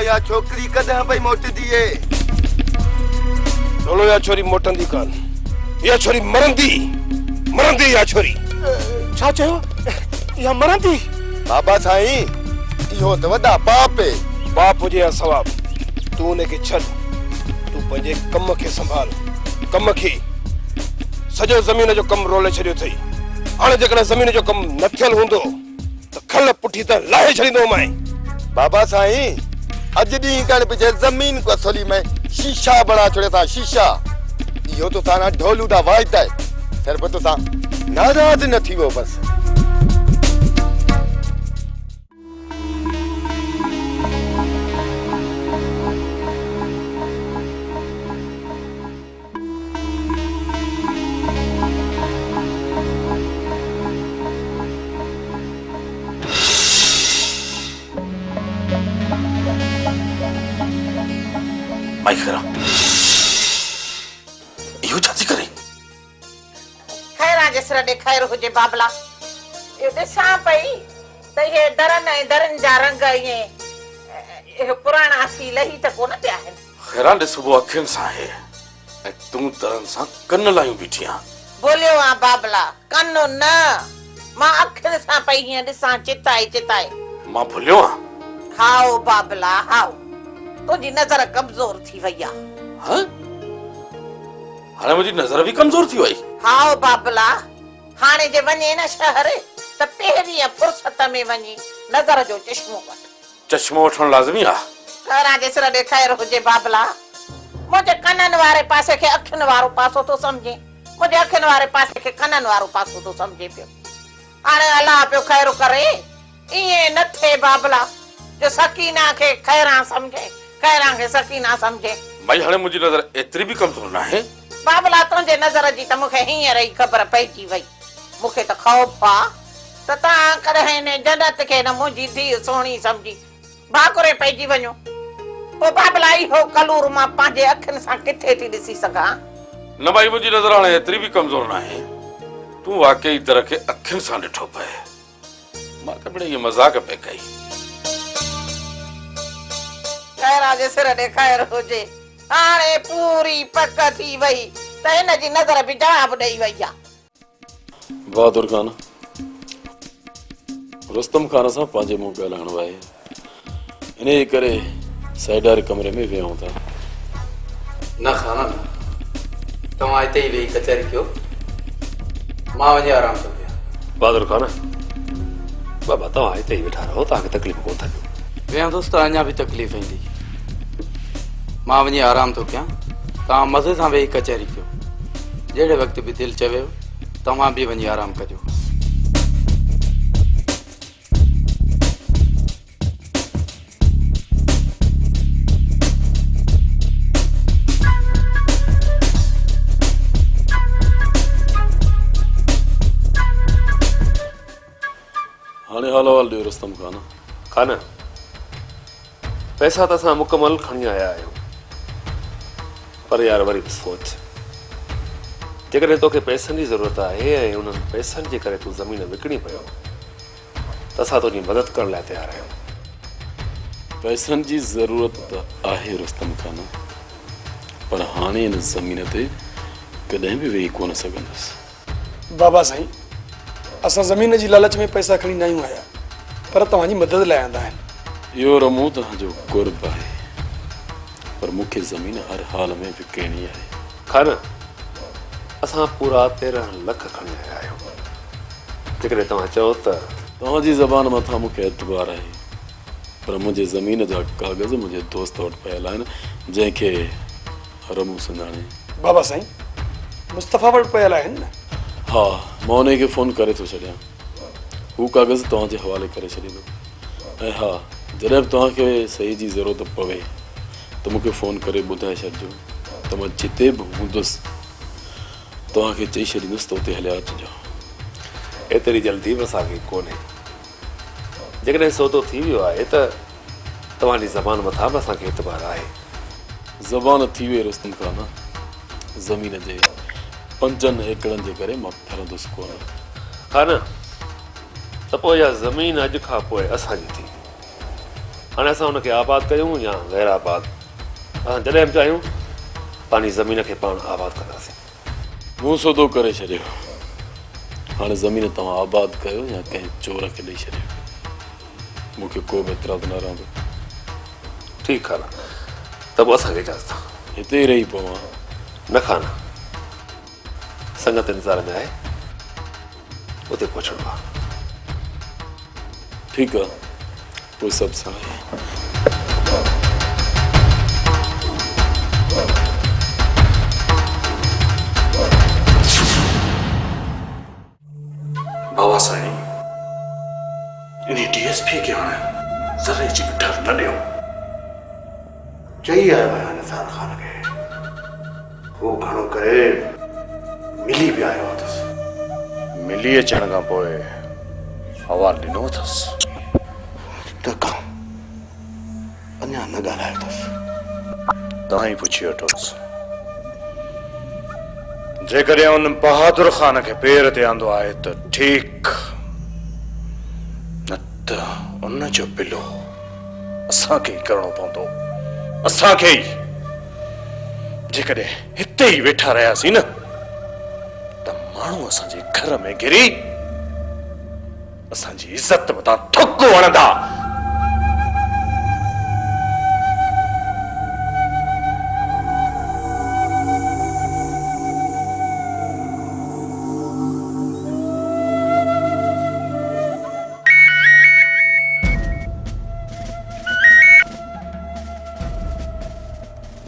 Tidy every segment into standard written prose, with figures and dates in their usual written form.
اها ڇوڪري ڪڏهن پئي موٽندي؟ ڍولو اها ڇوري موٽندي ڪانه. اها ڇوري مرندي، مرندي اها ڇوري. ڇا چيو؟ اها مرندي؟ بابا سائين، اهو ته وڏا پاپ اي. پاپ هجي يا ثواب، تون ان کي ڇڏ. تون پنهنجي ڪم کي سنڀال، ڪم کي. سڄو زمين جو ڪم رولي ڇڏيو اٿئي. هاڻي جيڪڏهن زمين جو ڪم نه ٿيل هوندو ته کل پٺي تان لاهي ڇڏيندومانء. بابا سائين، اڄ ڏينهن کان پڇي زمين ڪسولي ۾ شيشا بڻا ڇڏيا اٿا، شيشا. اهو توسان نه ڍولو دا واعدا آهي. صرف توسان ناراض نه ٿيو بس. مائي خيرا اهو ڇا ٿي ڪري؟ خيران جي سر ڏي خير هجي بابلا. اهو ڏسان پئي ته اهي درن ۽ درين جا رنگ ائين اهي پراڻا ٿي لهي ته ڪونه پيا آهن. خيران ڏسبو اکين سان آهي ۽ تون درن سان ڪن لايون بيٺي آن. ڀوليو آن بابلا، ڪن نه، مان اکين سان پئي هيئن ڏسان چتائي چتائي. مان ڀليو آن؟ هائو بابلا هائو، تنهنجي نظر ڪمزور ٿي وئي آ. هه؟ هاڻي منهنجي نظر به ڪمزور ٿي وئي. هائو بابلا، هاڻي جي وڃين نه شهر ته پهرينء فرصت ۾ وڃي نظر جو چشمو وٺ. چشمو وٺڻ لازمي آ. خيران جي سر ڏي خير هجي بابلا، منهنجي ڪنن واري پاسي کي اکين وارو پاسو ٿو سمجهين، منهنجي اکين واري پاسي کي ڪنن وارو پاسو ٿو سمجهين پيو. هاڻي الله پيو خير ڪري. ائين نه ٿئي بابلا، جو سڪينه کي خيران سمجهين، خيران کي سڪينه سمجهين. مائي هاڻي منهنجي نظر ايتري به ڪمزور ناهي. بابلا تنهنجي نظر جي ته مون کي هينئر ئي خبر پئجي وئي. مون کي ته خوف آ ته توهان ڪڏهن انهي جنت کي نه منهنجي ڌيء سهڻي سمجهي ڀاڪري پئجي وڃو. پوء بابلا اهو ڪلور مان پنهنجي اکين سان ڪٿي ٿي ڏسي سگهان. نه مائي منهنجي نظر هاڻي ايتري به ڪمزور ناهي. تون واقعي در کي اکين سان ڏٺو پئي. مان ته مڙئي مذاق پئي ڪئي. خيران جي سر ڏي خير هجي. هاڻي پوري پڪ ٿي وئي ته هن جي نظر به جواب ڏئي وئي آ. بهادر خان، رستم خان سان پنهنجي منهن ڳالهائڻو آهي. انهيء ڪري سائيڊ واري ڪمري ۾ ويهون ٿا. نه خان نه، توهان هتي ئي ويهي ڪچهري ڪيو، مان وڃي آرام ٿو ڪيان. بهادر خان، بابا توهان هتي ئي ويٺا رهو، توهان کي تڪليف ڪونه ٿا ڏيون. ويهندس ته اڃا به تڪليف ايندي. مان وڃي آرام ٿو ڪيان، توهان مزي سان ويهي ڪچهري ڪيو. جهڙي وقت به دل چويو، توهان به وڃي آرام ڪجو. هاڻي حال احوال ڏيو رستم خان. خان، پئسا ته اسان مڪمل کڻي آيا آهيون، پر يار وري به سوچ، جيڪڏهن توکي پئسن جي ضرورت آهي ۽ انهن پئسن جي ڪري تون زمين وڪڻي پيو ته اسان تنهنجي مدد ڪرڻ لاء تيار آهيون. پئسن جي ضرورت ته آهي رستم خان، پر هاڻي ان زمين تي ڪڏهن به ويهي ڪونه سگهندس. بابا سائين، اسان زمين جي لالچ ۾ پئسا کڻي ناهيون آيا، پر توهان جي مدد لاء آندا آهن. اهو رمون توهان جو قرب آهي، پر مون کي زمين هر حال ۾ وڪڻڻي آهي. خان، اسان پورا 13 لک کڻي آيا آهيون. جيڪڏهن توهان چئو ته. توهان جي زبان مٿان مون کي اعتبار آهي، پر منهنجي زمين جا ڪاغذ منهنجي دوست وٽ پيل آهن، جنهن کي رمون سڃاڻي. بابا سائين، مصطفيٰ وٽ پيل آهن نه؟ ها، مان انهي کي فون ڪري ٿو ڇڏيان. هو ڪاغذ توهان جي حوالي ڪري ڇڏيندو. ۽ ها، جڏهن به توهان کي صحيح جي ضرورت پوي ته مون کي فون ڪري ٻڌائي ڇڏجو ته مان جتي به هوندس، توهان کي چئي ڇڏيندس ته اتي هليا اچجو. ايتري جلدي به اسان کي ڪونهي. جيڪڏهن سودو ٿي ويو آهي ته توهان جي زبان مٿان به اسان کي اعتبار آهي. زبان ٿي وئي رستم خان، زمين جي پنجن ايڪڙن جي ڪري مان ڦرندس ڪونه. خان، ته پوء اها زمين اڄ کان پوء اسان جي ٿي. هاڻي اسان ان کي آباد ڪيون يا غير آباد، اسان جڏهن به چاهيون پنهنجي زمين کي پاڻ آباد ڪنداسين. مون سودو ڪري ڇڏيو. هاڻي زمين توهان آباد ڪيو يا ڪنهن چور کي ڏئي ڇڏيو. مون کي ڪو به اعتراض نه رهندو. ٺيڪ خانه، ته پوء اسان کي اجازت. هتي ئي رهي پوان. نه خانه، سنگت انتظار ۾ آهي، اتي پهچڻو آهي. ٺيڪ آهي، پوء سڀ سڻائي. بابا سائين انهي ڊي ايس پي کي هاڻ ذري جي به ڍر نه ڏيو. چئي آيو آهيان نثار خان کي. هو گهڻو ڪري ملي به آيو اٿس. ملي اچڻ کان پوء حوال ڏنو اٿس؟ نه ڪا اڃا نه ڳالهايو اٿس. توهان ئي پڇي وٺوس. جيڪڏهن ان بهادر خان کي پير تي آندو آهي ته ٺيڪ، نه ته ان جو بلو اسان کي ئي ڪرڻو پوندو، اسان کي ئي. جيڪڏهن هتي ئي ويٺا رهياسين نه ته ماڻهو اسان جي گهر ۾ گهري اسان جي عزت مٿان ٿڪ هڻندا.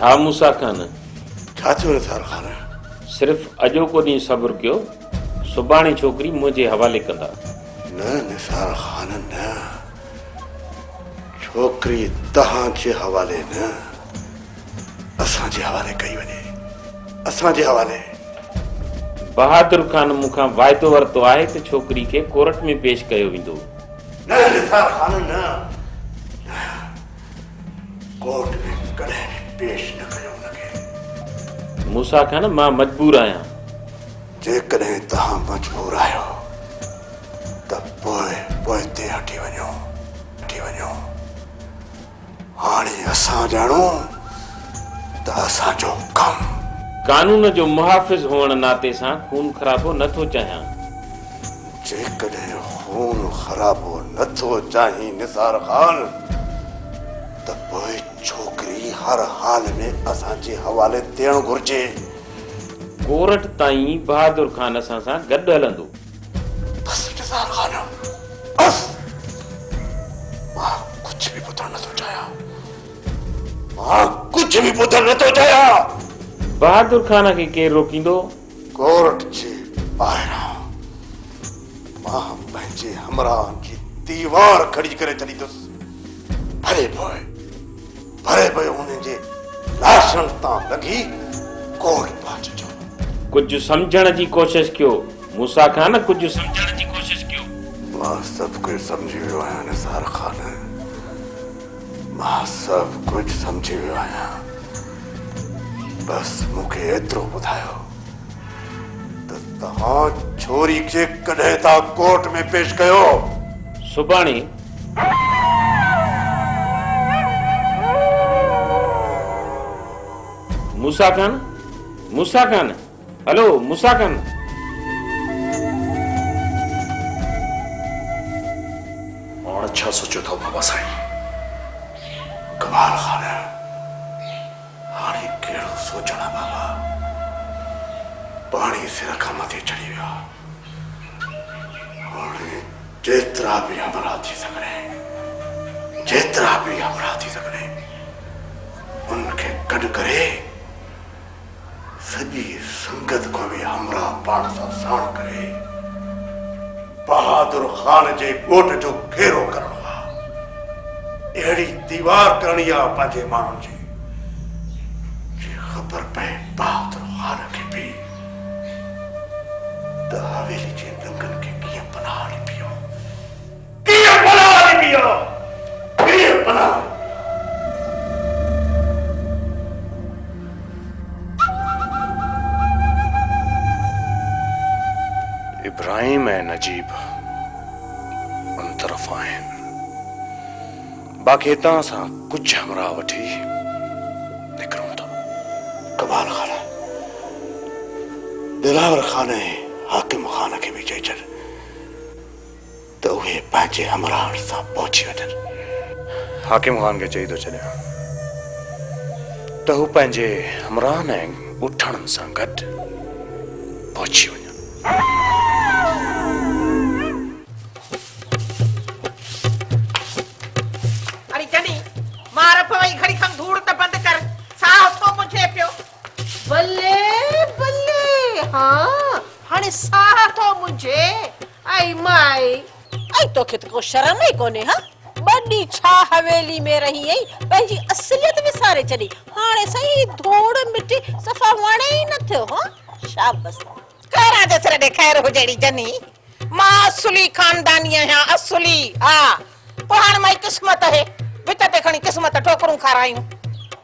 ها موسيٰ خان. ڇا ٿيو نثار خان؟ صرف اڄوڪو ڏينهن صبر ڪيو، سڀاڻي ڇوڪري منهنجي حوالي ڪندا. نه نثار خان نه، ڇوڪري توهان جي حوالي نه، اسان جي حوالي ڪئي وڃي، اسان جي حوالي. بهادر خان مون کان واعدو ورتو آهي ته ڇوڪري کي ڪورٽ ۾ پيش ڪيو ويندو. نه نثار خان نه، نه. ڪورٽ ۾ ڪڏهن به پيش نه ڪيو ان کي. موسيٰ خان مان مجبور آهيان. جيڪڏهن توهان مجبور آهيو ته پوء پوئتي هٽي وڃو، هٽي وڃو. هاڻي اسان ڄاڻون ته اسان جو ڪم. قانون جو محافظ هئڻ ناتي سان خون خرابو نه ٿو چاهيان. جيڪڏهن خون خرابو نه ٿو چاهين نثار خان ته پوء ڇوڪري هر حال ۾ اسان جي حوالي ٿيڻ گهرجي. ڪورٽ تائين بهادر خان اسان سان گڏ هلندو. بس نثار خان بس مان ڪجهه به ٻڌڻ نه ٿو چاهيان مان ڪجهه به ٻڌڻ نه ٿو چاهيان. بهادر خان کي ڪير روڪيندو؟ ڪورٽ جي ٻاهران مان پنهنجي همراهن جي ديوار کڙي ڪري ڇڏيندس. ڀلي پوء ڀلي پوء انهن جي لاشن تان لنگهي ڪورٽ پهچجو. ڪجهه سمجهڻ جي ڪوشش ڪيو موسيٰ خان ڪجهه سمجهڻ جي ڪوشش ڪيو. مان سڀ ڪجهه سمجهي ويو آهيان نثار خان مان سڀ ڪجهه سمجهي ويو آهيان. بس مون کي ايترو ٻڌايو ته توهان ڇوري کي ڪڏهن ٿا ڪورٽ ۾ پيش ڪيو؟ سڀاڻي. موسيٰ خان، موسيٰ خان، هلو موسيٰ خان. هاڻ ڇا سوچيو اٿو بابا سائين؟ ڪمال خان، هاڻي ڪهڙو سوچڻ آ بابا، پاڻي سر کان مٿي چڙهي ويو آ، هاڻي جيترا به همراهه ٿي سگهنئي، جيترا به همراهه ٿي سگهنئي، انهن کي گڏ ڪري سڄي سنگت کان به همراهه پاڻ سان ساڻ ڪري بهادر خان جي ڳوٺ جو گهيرو ڪرڻو آ. اهڙي ديوار ڪرڻي آ پنهنجي ماڻهن جي، جي خبر پئي بهادر خان کي به ته حويلي جي ننگن کي ڪيئن پناهه ڏبي آ. ڪيئن پناهه ڏبي آ، ڪيئن پناهه. ابراهيم ۽ نجيب ان طرف آهن. باقي هتان اسان ڪجهه همراهه وٺي نڪرون ٿا. ڪمال خان، دلاور خان ۽ حاڪم خان کي به چئي ڇڏ ته اهي پنهنجي همراهن سان پهچي وڃن. حاڪم خان کي چئي ٿو ڇڏيان ته هو پنهنجي همراهن ۽ ڳوٺاڻن سان گڏ پهچي وڃن. اڙي جني، مار پوئي گهڙي کن ڌوڙ ته بند ڪر، ساهه ٿو منجهي پيو. بلي بلي ها هاڻي ساهه ٿو منجهي ائي مائي. ائي توکي ته ڪو شرم ئي ڪونهي ها ٻه ڏينهن ڇا حويلي ۾ رهي ائين پنهنجي اصليت وساري ڇڏي هاڻي سائين هي ڌوڙ مٽي صفا وڻي ئي نه ٿيو ها شابس. خيران جي سر ڏي خير هجي ڙي جني مان اصلي خانداني آهيان اصلي ها پوء هاڻ مائي قسمت اهي، وچ تي کڻي قسمت ٺوڪرون کارايون.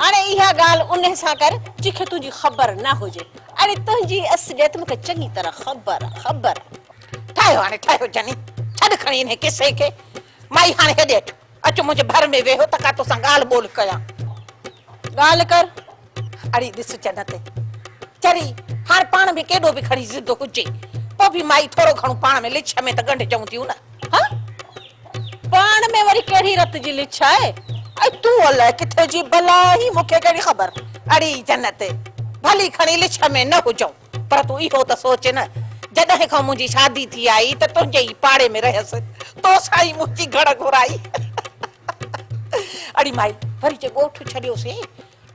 هاڻي اها ڳالهه انهي سان ڪر جنهن کي تنهنجي خبر نه هجي. اڙي تنهنجي اصليت مون کي چڱي طرح خبر آ، خبر. ٺاهيو هاڻي ٺاهيو جني، ڇڏ کڻي انهي قصي کي. مائي هاڻي هيڏي اچ، اچ منهنجي ڀر ۾ ويهو ته ڪا توسان ڳالهه ٻولهه ڪيان. ڳالهه ڪر. اڙي ڏس جنت، چري، هاڻ پاڻ ۾ ڪيڏو به کڻي ضد هجي، پوء به مائي ٿورو گهڻو پاڻ ۾ لڇ ۾ ته ڳنڍجون ٿيون نه. ها؟ پاڻ ۾ وري ڪهڙي رت جي لڇ آهي؟ ۽ تون الائي ڪٿي جي بلا آهين، مون کي ڪهڙي خبر؟ اڙي جنت، ڀلي کڻي لڇ ۾ نه هجون، پر تون اهو ته سوچ نه، جڏهن کان منهنجي شادي ٿي آئي ته تنهنجي ئي پاڙي ۾ رهيس، توسان ئي منهنجي گهڙ گهرائي. اڙي مائي، وري جي ڳوٺ ڇڏيوسين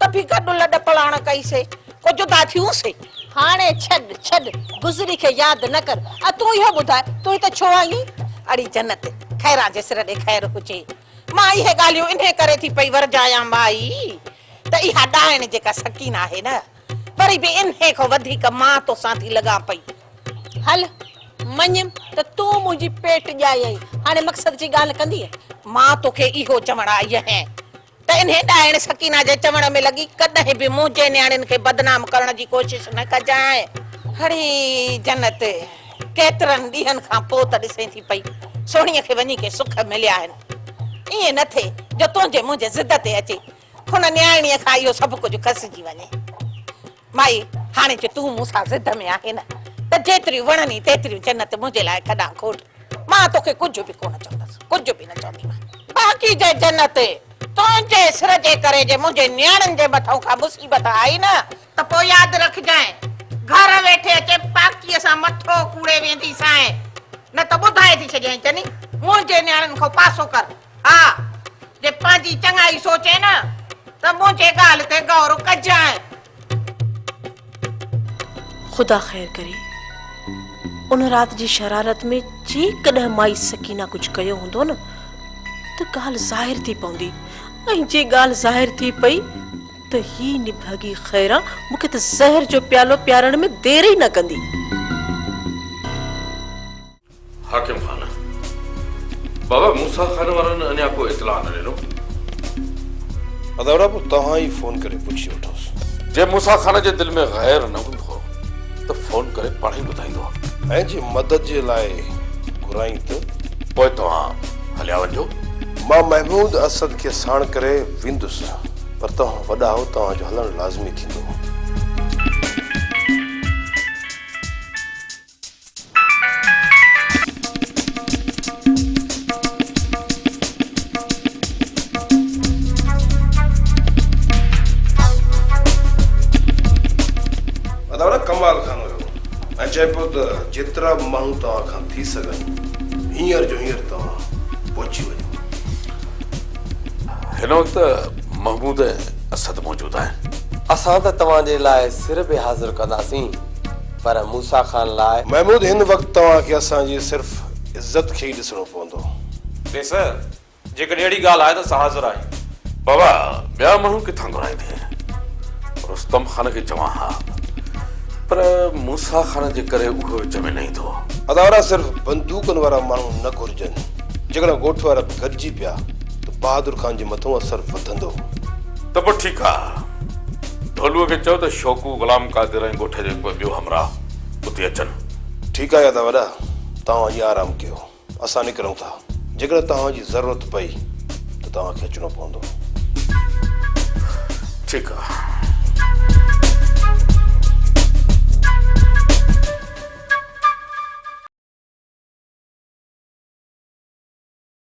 ته به گڏ لڏ پلاڻ ڪئي سي، ڪو جدا ٿيون سي. هاڻي ڇڏ، ڇڏ، گذري کي ياد نه ڪر. ۽ تون اهو ٻڌاء، تون هت ڇو آئين؟ اڙي جنت، خيران جي سر ڏي خير هجي. مان اهي ڳالهيون انهي ڪري ٿي پئي ورجايان مائي، ته اها ڏائڻ جيڪا سڪينه آهي نه، وري به انهي کان وڌيڪ مان توسان ٿي لڳان پئي. هل، مڃيم ته تون منهنجي پيٽ ڄائي آهين. هاڻي مقصد جي ڳالهه ڪندينء؟ مان توکي اهو چوڻ آئي آهيان ته انهي ڏائڻ سڪينه جي چوڻ ۾ لڳي ڪڏهن به منهنجي نياڻين کي بدنام ڪرڻ جي ڪوشش نه ڪجانء. اڙي جنت، ڪيترن ڏينهن کان پوء ته ڏسين ٿي پئي، سهڻيء کي وڃي ڪي سک مليا آهن. ائين نه ٿئي جو تنهنجي منهنجي ضد تي اچي هن نياڻيء کان اهو سڀ ڪجهه کسجي وڃي. مائي، هاڻي جي تون مون سان ضد ۾ آهين نه ته جيتريون وڻني تيتريون جنت منهنجي لاء کڏان کوٽ. مان توکي ڪجهه به ڪونه چوندس، ڪجهه به نه چونديمانء. باقي جي جنت تنهنجي سر جي ڪري جي منهنجي نياڻين جي مٿئون ڪا مصيبت آئي نه، ته پوء ياد رکجانء، گهر ويٺي اچي پاڪيء سان مٿو ڪوڙي وينديسانء، نه ته ٻڌائي ٿي ڇڏيانء جني، منهنجي نياڻين کان پاسو ڪر. ها، جي پنهنجي چڱائي سوچين نه ته منهنجي ڳالهه تي غور ڪجانء. خدا خير ڪري، ان رات جي شرارت ۾ جيڪڏهن مائي سڪينه ڪجهه ڪيو هوندو نه ته ڳالهه ظاهر ٿي پوندي ۽ جي ڳالهه ظاهر ٿي پئي ته هي نڀاڳي خيران مون کي ته زهر جو پيالو پيارڻ ۾ دير ئي نه ڪندي. حاڪم خان، بابا موسيٰ خان وارن اڃا ڪو اطلاع نه ڏنو. ادا وڏا پوء توهان ئي فون ڪري پڇي وٺوس. جي موسيٰ خان جي دل ۾ غير نه هوندو ته فون ڪري پاڻ ئي ٻڌائيندو. ۽ جي مدد جي لاء گهرائين ته؟ پوء توهان هليا وڃجو. مان محمود اسد کي ساڻ ڪري ويندس پر توهان وڏا آهو توهان جو هلڻ لازمي ٿيندو. ادا وڏا ڪمال خان هيو ۽ چئي پيو ته جيترا به ماڻهو توهان کان ٿي سگهن هينئر جو هينئر توهان پهچي وڃو. هن وقت محمود ۽ اسد موجود آهن. اسان ته توهان جي لاء سر به حاضر ڪنداسين. پر موسيٰ خان لاء. محمود هن وقت توهان کي اسان جي صرف عزت کي ئي ڏسڻو پوندو. پيسر، جيڪڏهن اهڙي ڳالهه آهي ته اسان حاضر آهيون. بابا، ٻيا ماڻهو ڪٿان گهرائيندين؟ رستم خان کي چوان ها، پر موسيٰ خان جي ڪري اهو وچ ۾ نه ايندو. ادا وارا صرف بندوقن وارا ماڻهو نه گهرجن. جيڪڏهن ڳوٺ وارا به گڏجي پيا ته بهادر خان جي مٿئون اثر وڌندو. ته پوء ٺيڪ آ. ڍولوء کي چئو ته شوڪو، غلام قادر ۽ ڳوٺ جو هڪ ٻيو همراهه اتي اچن. ٺيڪ آهي ادا وڏا، توهان وڃي آرام ڪيو، اسان نڪرون ٿا. جيڪڏهن توهان جي ضرورت پئي ته توهان کي اچڻو پوندو. ٺيڪ آ.